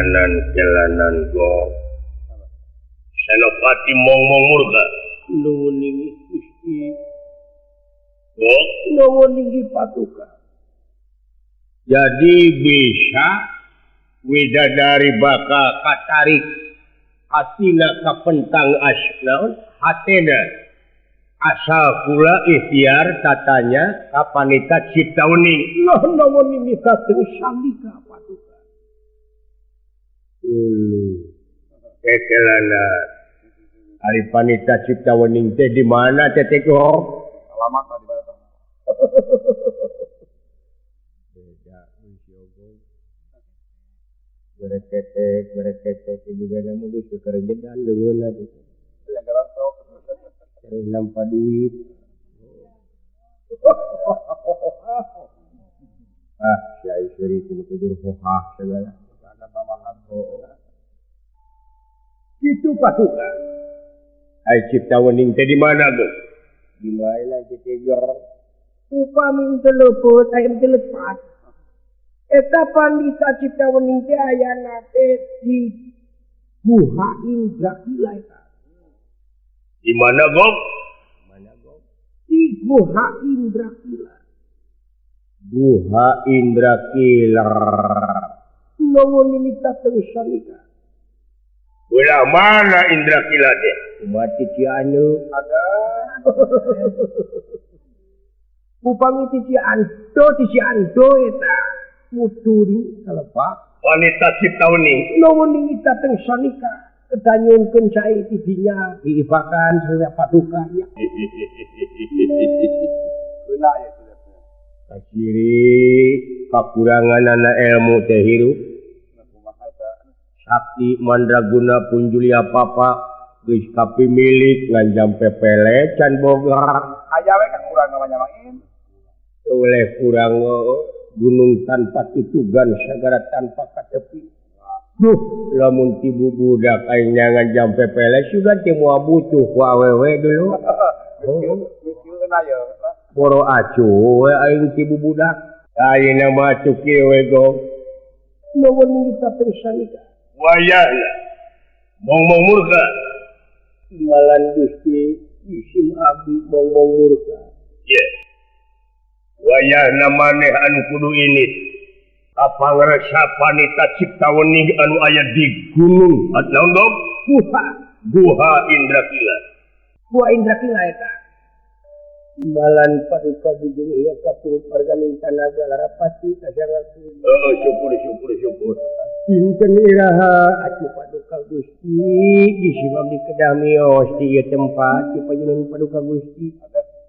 Kelanan-kelanan gong. Senopati mong-mong murka. Nuwun inggih Gusti. Gong, nuwun inggih Paduka. Jadi bisa widadari bakal katarik hatina kapentang asnaun hatena asal kula ikhtiar tatanya kapanita cipta wening. Loh nuwun inggih dateng sandika Paduka. Ulu kekelana ari panita cipta wening teh di mana teh teh gong? Alamat di mana? Beda euy bereketek bereketek juga namun geus kerenjedan leungeunna teh. Cari nampa duit. Ah, si Aisyuri teh mah jeung hohah segala. Itu Paduka. Ai cipta wening teh di mana, Bu? Di mana teh gor? Upami teu leupeut aya teu lepat. Eta pandita cipta wening teh ayana teh di Guha Indrakila eta. Di mana, Gong? Mana, Gong? Di Guha Indrakila. Guha Indrakila. Nuwun minta terus sanika. Ulah mana Indrakila teh? Mati Cianu. Ada. Upami ti Cianto, ti Cianto eta. Mudun kalepak. Wanita cipta wening. Nuwun minta teng sanika. Kedanyungkeun cai ti dinya diibakan sareng Paduka ya. Benar ya sudah. Kasiri kakurangan anak ilmu teh hirup. Sakti mandraguna punjulia papa geus kapimilik nganjam pepele can boga. Aya we kakurangan mah nyamangin. Oleh kurang gunung tanpa tutugan sagara tanpa katepi. Duh, lamun ti bubudak aing nganjam pepele sugan teh moal butuh ku awewe dulu. Boro acu we aing ti bubudak. Ayeuna mah atuh kieu we gong. Nuwun minta terus sanika. Wayahna mong-mong murka. Timbalan Gusti isim abdi mong-mong murka. Ye. Wayahna maneh anu kudu ini. Apa ngerasa panita cipta wening anu aya di gunung naon dong? Guha. Guha Indrakila. Guha Indrakila eta. Timbalan Paduka bujung ieu kapurut warganing tanaga larapati kasangakeun. Heeh, syukur syukur syukur. Dinten iraha atuh Paduka Gusti disim abdi kedah mios di ieu tempat di pajunun Paduka Gusti.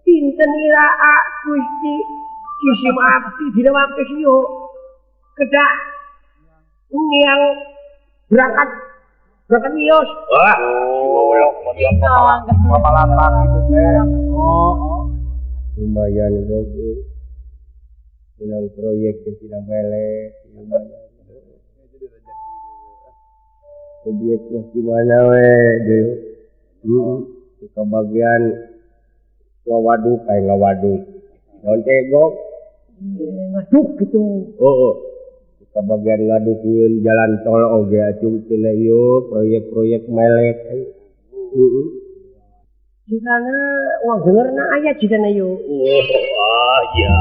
Dinten iraha Gusti disim abdi dina waktu ieu kedah niang berangkat berangkat mios. Wah, bapak gitu teh. Oh. Lumayan bagus. Menang proyek ke tidak melek, lumayan. Objek mah gimana we deui. Heeh, bagian ngawaduk kayak ngawaduk. Naon teh gong? Ngaduk gitu. Heeh. Bagian ngaduk nyieun jalan tol oge atuh cenah ieu proyek-proyek melek. Heeh. Jikana uang dengerna aya jikana ieu. Oh, ah iya.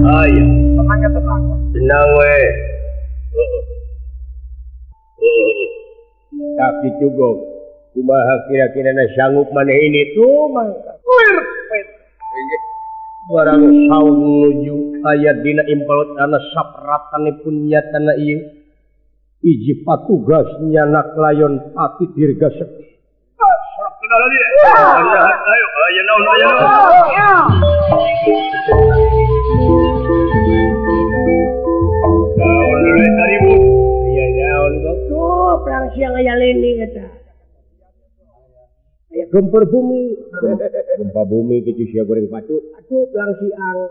Ah iya. Tenang ya tenang. Tenang we. Heeh. Heeh. Tapi cukup. Kumaha kira-kira na sanggup maneh ini tuh mangka. Barang saung nuju aya dina impal tanah sapratanipun nyatana ieu. Iji patugas nyanak layon pati dirga sekti. Ayo, ayo naon, ayo naon. Naon deui taribu? Aya naon kok? Tuh, perang siang aya lini eta. Aya gempur bumi. Gempa bumi kitu sia goreng patut. Aduh, perang siang.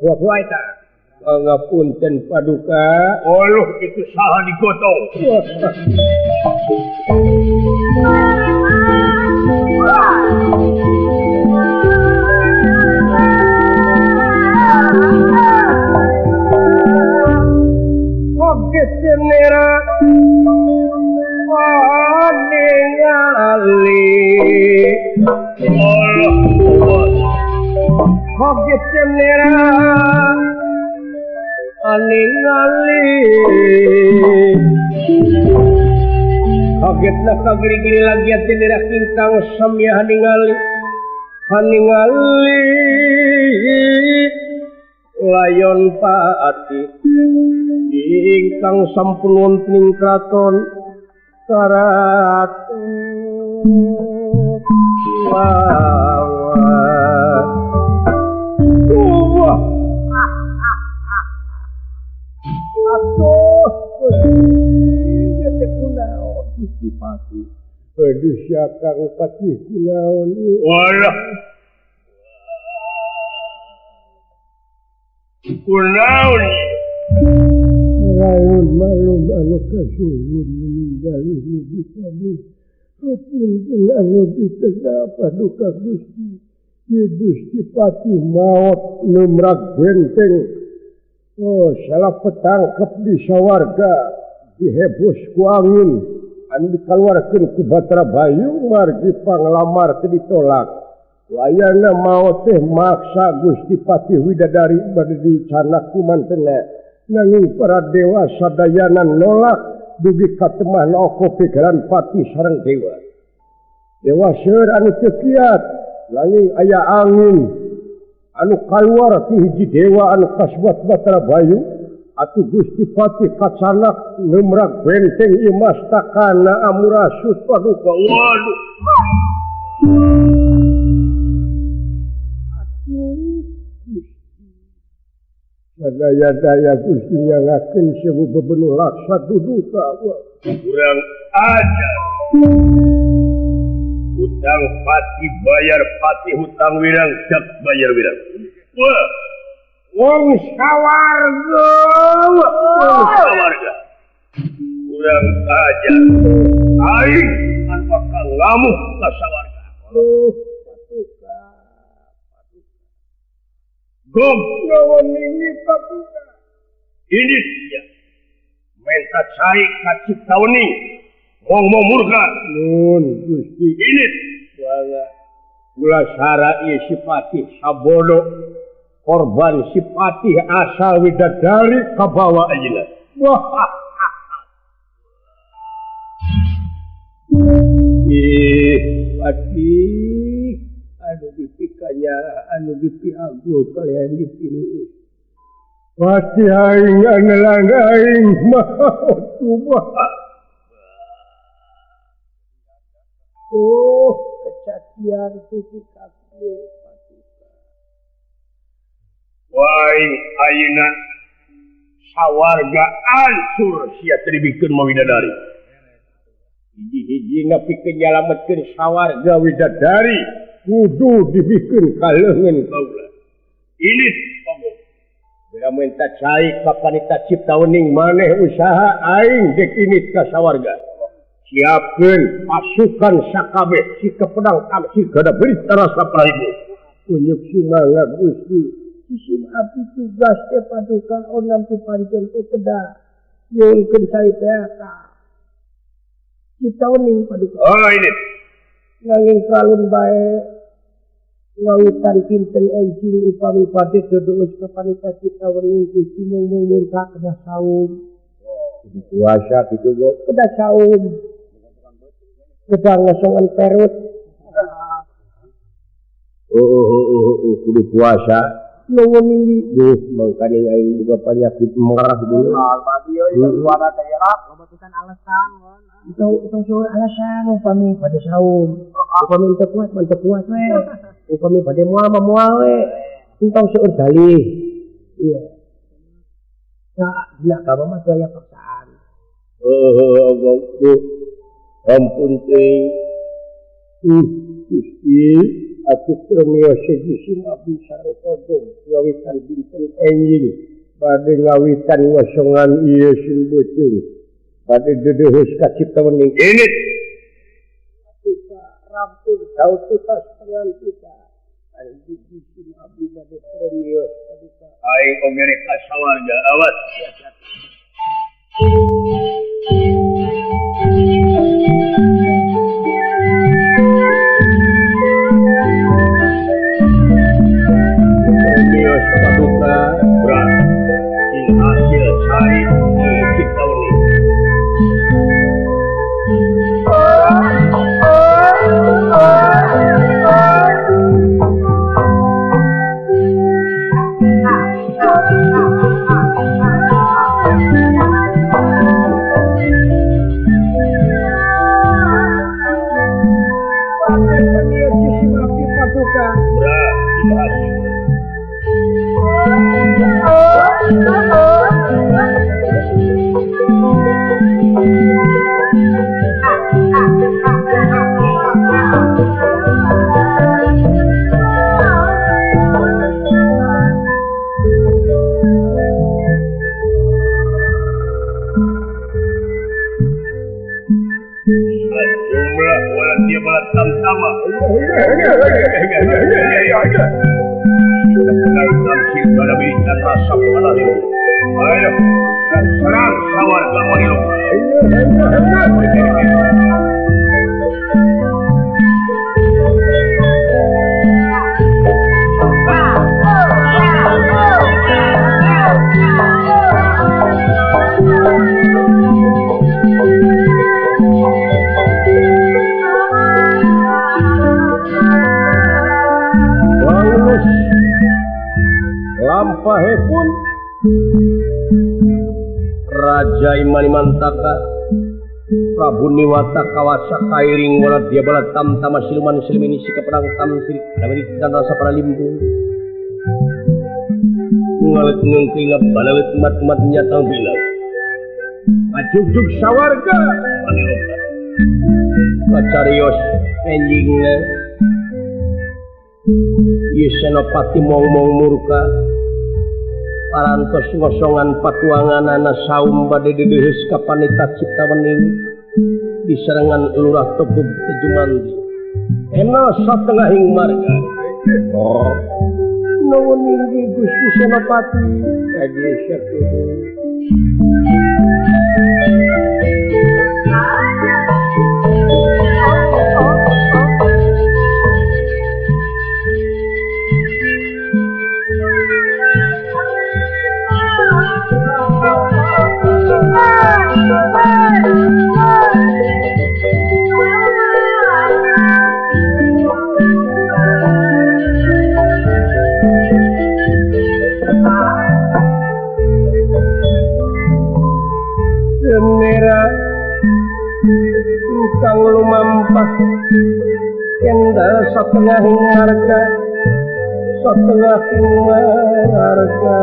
Buah-buah eta. Ngapunten paduka. Oloh itu saha digotong. Kaget Kaget cenera aningali kagetna kagiri-giri lagi cenera kingkang samya haningali haningali layon paati ingkang sampun wonten ing kraton karaton wah atuh Gusti kunaon Gusti Pati aduh sia Kang Patih kunaon walah kunaon lamun malum anu kasuhun meninggali nugi pamih apunten anu ditegak paduka Gusti Ki Gusti Patih maot numrak benteng oh salah petangkep di sawarga dihebus ku angin anu dikaluarkeun ku Batara Bayu margi panglamar teu ditolak wayana maot teh maksa Gusti Patih Widadari bade dicanak ku mantena nanging para dewa sadayana nolak dugi ka temah oko pikiran patih sareng dewa dewa seueur anu teu kiat nanging aya angin anu kaluar ti hiji dewa anu kasubat Batara Bayu atuh Gusti Patih kacanak numrak benteng imas takana amurasut paduka waduh atuh Gusti daya-daya Gusti nyangakeun sewu bebenuh laksa duduka kurang ajar hutang pati bayar pati hutang wirang cek bayar wirang wah wong sawarga wong sawarga kurang ajar aing anu bakal ngamuk ka sawarga paduka gom nuwun ninggi paduka ini sia menta cai ka cipta wening wong mau murka nun Gusti ini wala kula sara ieu si Patih sabodo korban si Patih asal widadari kabawa ayeuna wah ih Patih anu dipikanya anu dipiagul kalian dipilih Patih aing anelang aing maot ubah. Oh, kecakian tuti kaki paduka. Waing ayeuna sawarga ancur sia teu dibikeun ma widadari. Hiji-hiji pikeun nyalametkeun sawarga widadari kudu dibikeun ka leungeun kaula. Ini pogok. Bera minta cai ka panita cipta wening maneh usaha aing dek init ka sawarga. Siapkeun pasukan sakabeh si kepedang kamsi gada berita rasa praibu. Unyuk sumangat Gusti. Isim abdi tugas teh paduka onam tu pancen teh kedah. Nyuhunkeun cai teh ka. Cipta wening paduka. Oh ini. Nanging kalun bae ngawitan kinten enjing upami bade dedeus ka panita cipta wening Gusti mung murka kedah saum. Puasa kitu go kedah saum. Kedah ngosongan perut. Oh, kudu puasa. Nuwun ninggi. Duh, mangkane aing boga panyakit marah dulu. Loba alasan. Tong seueur alasan upami bade saum. Upami teu kuat, mah teu kuat we. Upami bade moal mah moal we. Tong seueur dalih. Iya. Nah, dina agama mah teu aya paksaan. Oh, ampun teh. Gusti atuh premio sejisim abdi sareng todong ngawitan dinten enjing bade ngawitan ngosongan ieu sin beuteung bade deudeuheus ka cipta wening ini kita rampung daun tutas pengan kita jisim abdi bade premio paduka aing oge rek ka sawarga awas. rasa panalimu. Ayo, serang sawarga Maniloka. Lampahipun Raja Imanimantaka Prabu Niwata kawasa kairing wala dia bala tam tama siluman silmini sika pedang tam sirik dan rasa para limbu ngalet ngengkingap banalet mat-mat nyatang bilang ajuk-juk sawarga Maniloka kacarios enjingna ieu Senopati mong-mong murka parantos ngosongan patuanganana saum bade dedeheus ka panita cipta wening diserangan Lurah Tebug Tejumandi eno satengahing marga. Oh, nuwun inggih Gusti Senopati kaji sakitu. Kang lumampah kendal satengah marga satengah marga.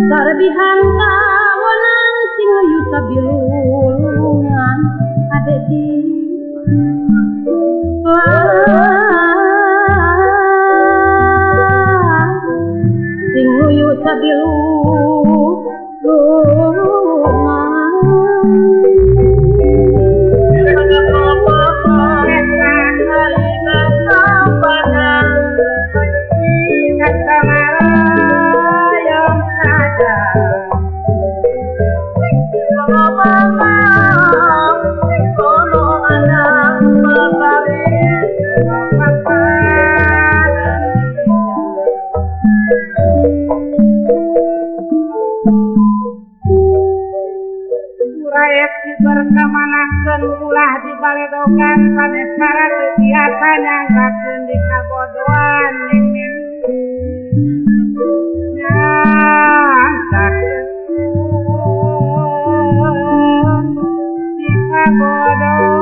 Sarbihan kawanan sing ayu sabilulungan ade di sing ayu sabilulungan. Ulah dibaledokan sanes teu biasa nyangkakeun di kabodohan nyangkakeun di kabodohan.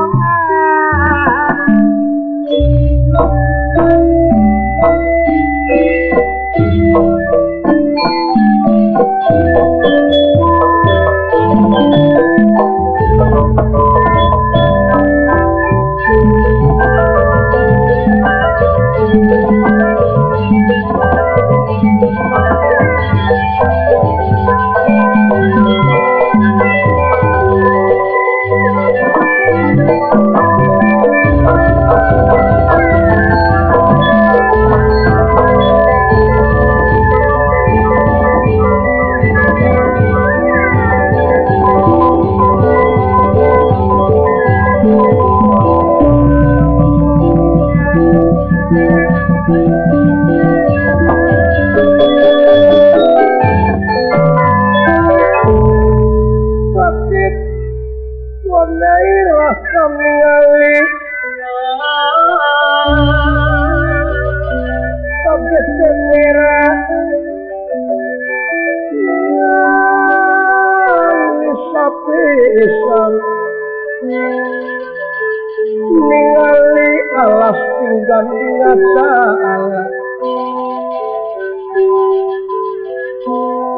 pinggan ngasalah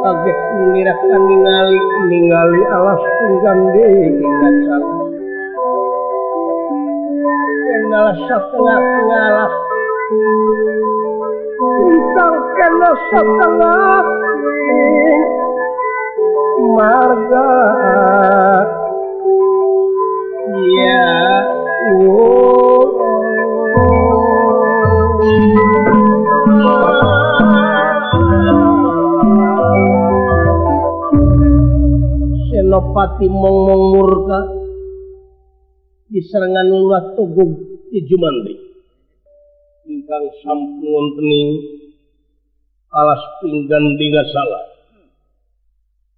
kaget nirakan ningali ningali alas pinggan ngasalah kenal satengah ngalah ingkang kena satengah marga ya Senopati mongmong murka diserangan Lurah Togog Tijumantri ingkang sampun wontening alas pinggan dingasalah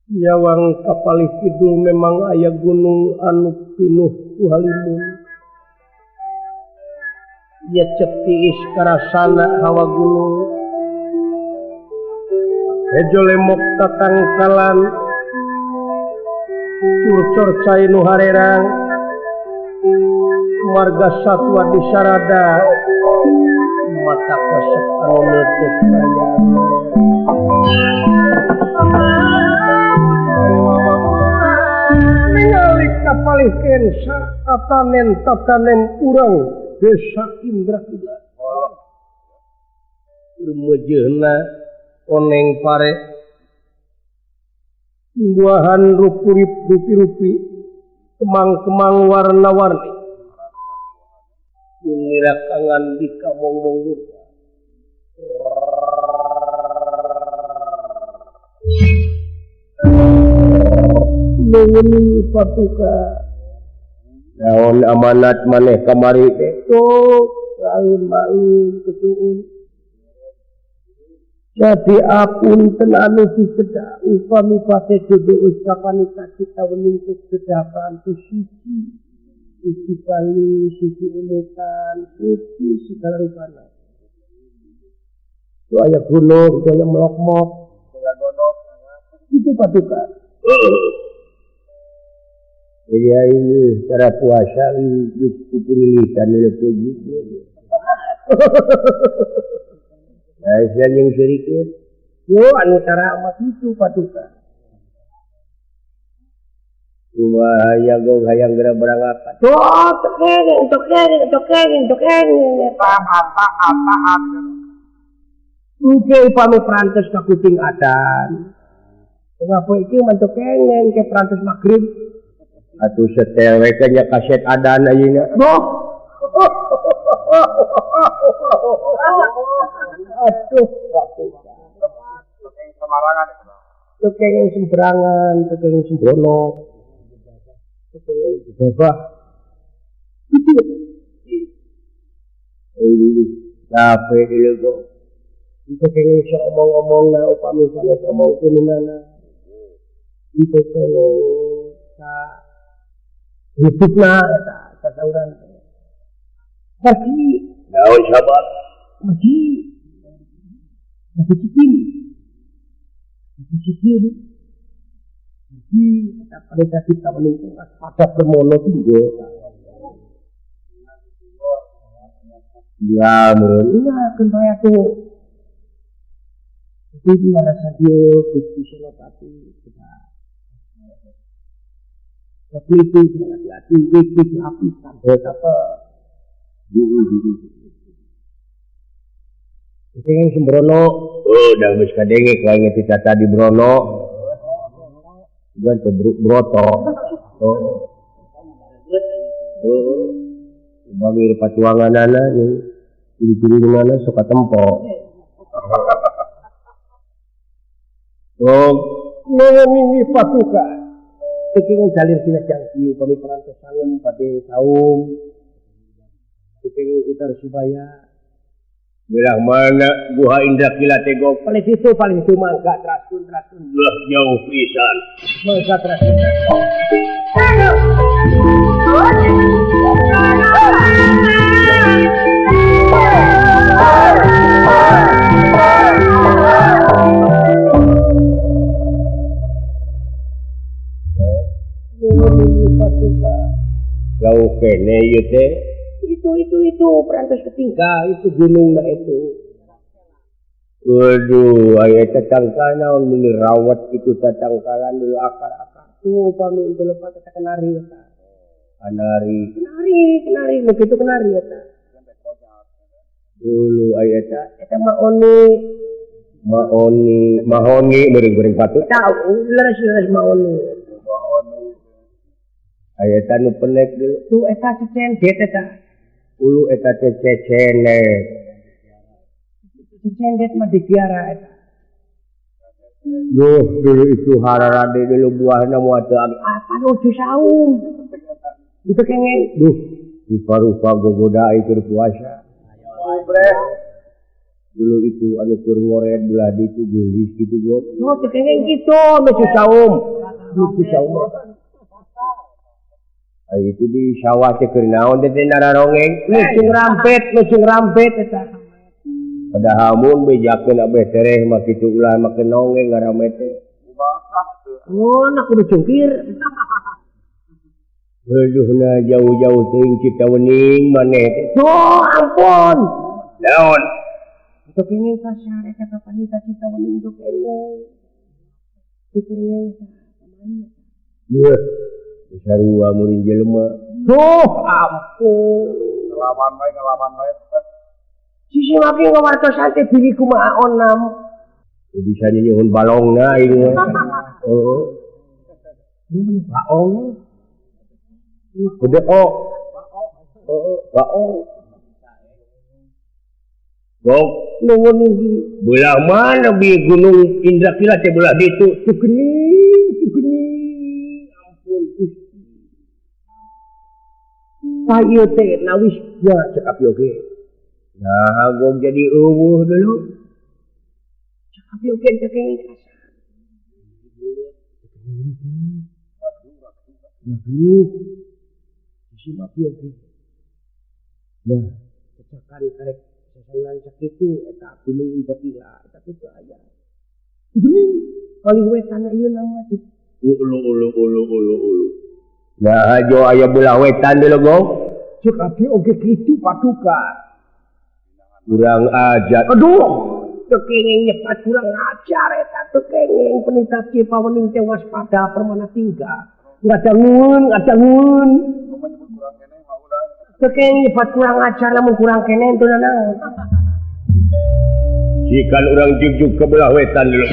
nyawang kapalih kidul memang aya gunung anu pinuh ku halimun ya cep tiis karasana hawa gunung hejo lemok tatangkalan curcor cai nu harerang marga satwa di sarada mata kasep anu neuteut kaya ningali kapalih kensa tatanen tatanen urang desa Indrakila rumejeuna oneng pare buahan rupurip rupi-rupi kemang-kemang warna-warni nirakangan di kamong-mong nungun patuka naon amanat maneh kamari teh lain main kesuun jadi apunten anu disedak upami pate dede ustapanita kita weningkuk sedapan tu siji siji kali siji unutan siji segala rupana itu aya gunung itu aya melok-mok itu patuka. Iya ini cara puasa ini kupulilitan oleh puji. Nah, saya yang sedikit. Yo anu cara amat itu patuka. Cuma hayang gong hayang geura berangkat. Tuh, tokeng, tokeng, tokeng, tokeng. Apa apa apa. Oke, upami perantes ka kucing adan. Kenapa iki mantuk kengeng ke perantes maghrib? Atuh setel we nya kaset adan ayeuna. Duh. Aduh, semarangan. Tukeng sembarangan, tukeng sembrono. Tukeng gabah. Itu. Ini capek ieu kok. Itu kenging sok omong-omong na upami sanes omong kuninana. Itu kenging sa hidupna eta sasauran. Pergi naon sahabat? Pergi. Pergi cikin. Pergi cikin. Pergi eta pada kita menunggu pada permono tinggal. Ya, iya kan saya tuh. Jadi rasa dia Gusti Senopati kita. Tapi itu hati-hati itu api sampai apa? Ini sembrono, oh dah geus kadenge ku aing teh tadi Brono. Bukan teh Broto. Oh. Oh. Bagi patuanganana nih, ciri-ciri mana suka tempo. Oh, mengenai patuka. Saking jalir tina jangki upami perantos sangen pada saum. Saking utar subaya. Belah mana Guha Indrakila teh gok? Paling situ paling itu mangga trasun trasun. Belah jauh pisan. Mangga trasun. Jauh kene ieu teh. Itu Itu perantos ketinggal itu gunungna itu. Waduh, aya tatangkalan naon meuni rawat kitu tatangkalan dulu akar-akar. Tuh pami teu lepat eta kenari eta. Kenari, kenari, kenari nu kitu kenari eta. Dulu aya eta eta maoni. Maoni, mahoni meureun-meureun patut. Tahu leres-leres maoni. Maoni. Aya eta nu penek dulu. Tuh eta cecendet eta. Ulu eta teh cecenet. Cecendet mah dipiara eta. Duh, dulu itu hararade dulu buahna moal teu abi. Apa nu saung? Itu kengeng. Duh, rupa-rupa gogoda keur puasa. Dulu itu anu keur ngored belah ditu geulis kitu gua. Nu teu kengeng kitu nu saum. Nu saum. Ai itu di sawah teh keur naon teh nararongeng. Lucung rampet eta. Padahal mun bejakeun abeh tereh mah kitu ulah make nongeng ngarame teh. Oh, nak kudu cungkir. Waduh, jauh-jauh teuing Cipta Wening maneh teh. Tuh, ampun. Naon? Teu kenging kasar eta ka panita Cipta Wening teu kenging. Teu kenging eta maneh. Yeuh, sarua muring jelema. Tuh, ampun. Ngelawan wae. Sisi maki ngawartosan teh bili kumaha onam. Bisa nyuhun balongna aing mah. Heeh. Lu meni baong. Gede o. Heeh, baong. Gok nuwun iki. Belah mana bi Gunung Indrakila teh belah ditu. Teu geuning, teu geuning. Ampun Gusti. Tah ieu teh nawis ya cek api oge. Nah, gok jadi eueuh dulu. Cek api oge teh kenging kasar. Aduh. Isi api oge. Nah, cecakan karek sasauran sakitu eta Gunung Indrakila eta teh teu aya. Geuning paling wetan ieu nama teh. Ulu ulu ulu ulu ulu. Nah, hajo aya belah wetan dulu gok. Cek abdi oge kitu paduka. Kurang ajar. Aduh, teu kenging nyebat kurang ajar eta teu kenging penita Cipta Wening teh waspada permana tinggal. Ngadangun, ngadangun. Teu kenging nyebat kurang ajar lamun kurang kene teu nanaon. Jikan urang jugjug ke belah wetan dulu.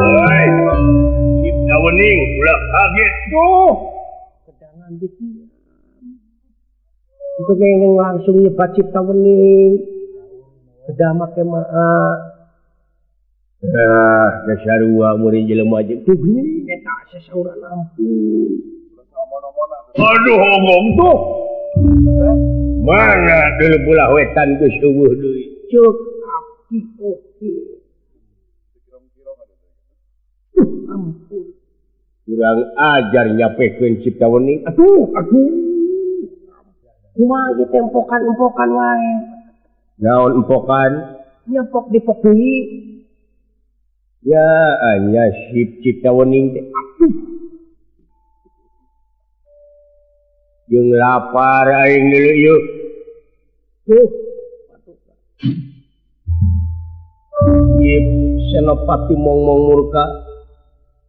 Hei, Cipta Wening ulah kaget tuh. Kedangan ditiam. Itu kenging langsung nyebat Cipta Wening. Kedah make maa. Ah, dasarua muring jelema jeung tuh geuning eta sasauran ampun. Aduh, ngomong tuh. Mana dulu belah wetan geus eueuh deui. Cek abdi oge. Ampun. Kurang ajar nyapekeun Cipta Wening. Aduh, aduh. Kumaha ieu teh empokan-empokan wae. Naon empokan? Nyepok dipok deui. Ya, anya sip Cipta Wening teh. Aduh. Jeung lapar aing dulu yeuh. Tuh. Yip Senopati mongmong murka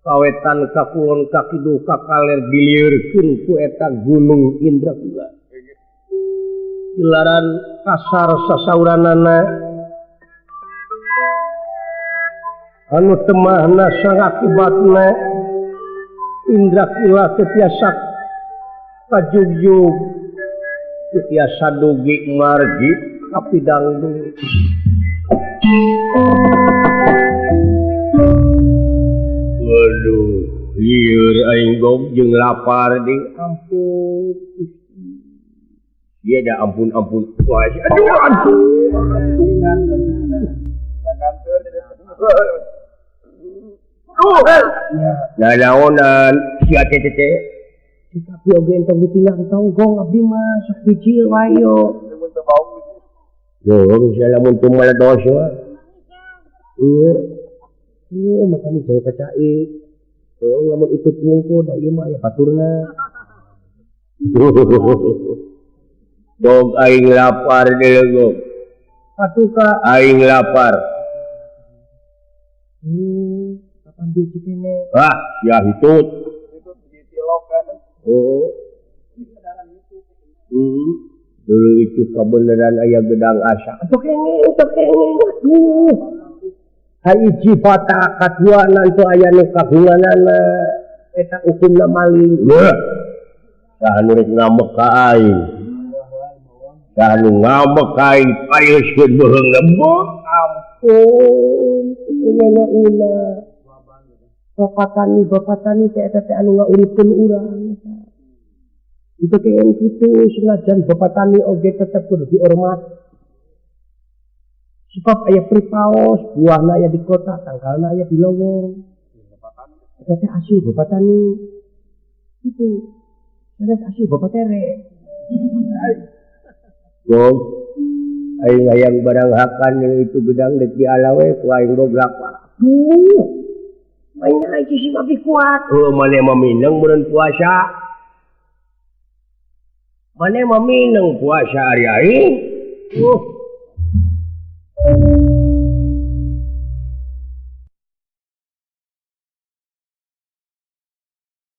kawetan ka kulon ka kidul ka kaler diliurkeun ku eta Gunung Indrakila. Ilaran kasar sasauranana anu temahna sangakibatna Indrakila teu tiasa kajugjug teu tiasa dugi margi ka pidangdung. Waduh, lieur aing gog jeung lapar deui. Ampun Gusti. Ieu da ampun-ampun. Wah, aduh aduh. Nah, naonan sia teh teh. Tapi oge entong ditinggal tonggong abdi mah sok bijil wae yo. Yo, misalnya lamun teu maledos mah. Iya, makanya jauh kacai. Oh, lamun ikut wungkul da ieu mah aya baturna. Dog aing lapar deuleu. Patuka aing lapar. Kapan dia cikene? Ah, ya hitut. Oh. Dulu itu kebenaran aya gedang asa. Atuh kenging, atuh kenging. Aduh. Hiji bata kadua nanti aya nu kagunganana eta hukumna maling. Saha nu rek ngambek ka aing? Saha nu ngambek ka aing payeuskeun beuheungna. Ampun, ina ina. Bapak tani teh eta teh anu ngauripkeun urang eta. Itu kenging kitu senajan bapak tani oge tetep kudu dihormat. Sebab aya pripaos, buahna aya di kota, tangkalna aya di lowong. Eta teh asli bapak tani. Itu. Sanes asli bapak tere. Gong. Aing hayang barang hakan itu gedang deuk dialawe ku aing goblak. Aduh. Mainnya lagi si mapi kuat. Heuh maneh mah mineng meureun puasa. Maneh mah mineng puasa ari aing.